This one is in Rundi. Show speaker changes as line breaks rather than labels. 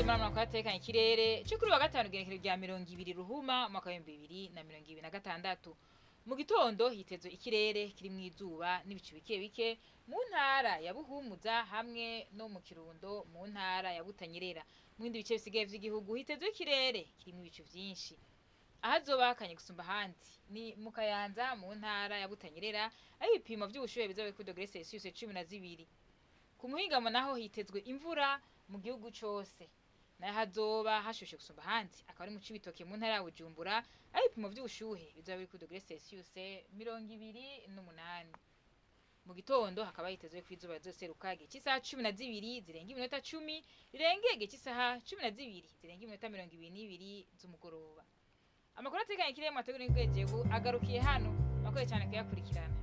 Muri atekanye ikirere cyo kuri wa gatanu igenekerezo rya 20 Ruhuma umwaka wa 2026. Mu gitondo hitezwe ikirere kirimwo izuba n'ibicu bike bike mu ntara ya Buhumuza hamwe no mu Kirundo mu ntara ya Butanyerera. Mu bindi bice bisigaye vy'igihugu hitezwe ikirere kirimwo ibicu vyinshi. Ahazoba hakanye gusumba ahandi ni mu Kayanza mu ntara ya Butanyerera, aho ibipimo vy'ubushuhe bizoba kuri dogere Celsius 12. Ku muhingamo naho hitezwe imvura mu gihugu cose. Naho hazoba hashushe gusumba ahandi akaba ari mu Cibitoke mu ntara ya Bujumbura, aho ibipimo vy'ubushuhe bizoba biri kuri dogere Celsius 28. Mu gitondo hakaba hitezwe ko izuba rizoseruka igihe c'isaha 12:10 rirengeye igihe c'isaha 12:22 z'umugoroba. Amakuru atekanye ikirere mwateguye n'ubwejebu agarukiye hano. Mwakoze cyane kuyakurikirana.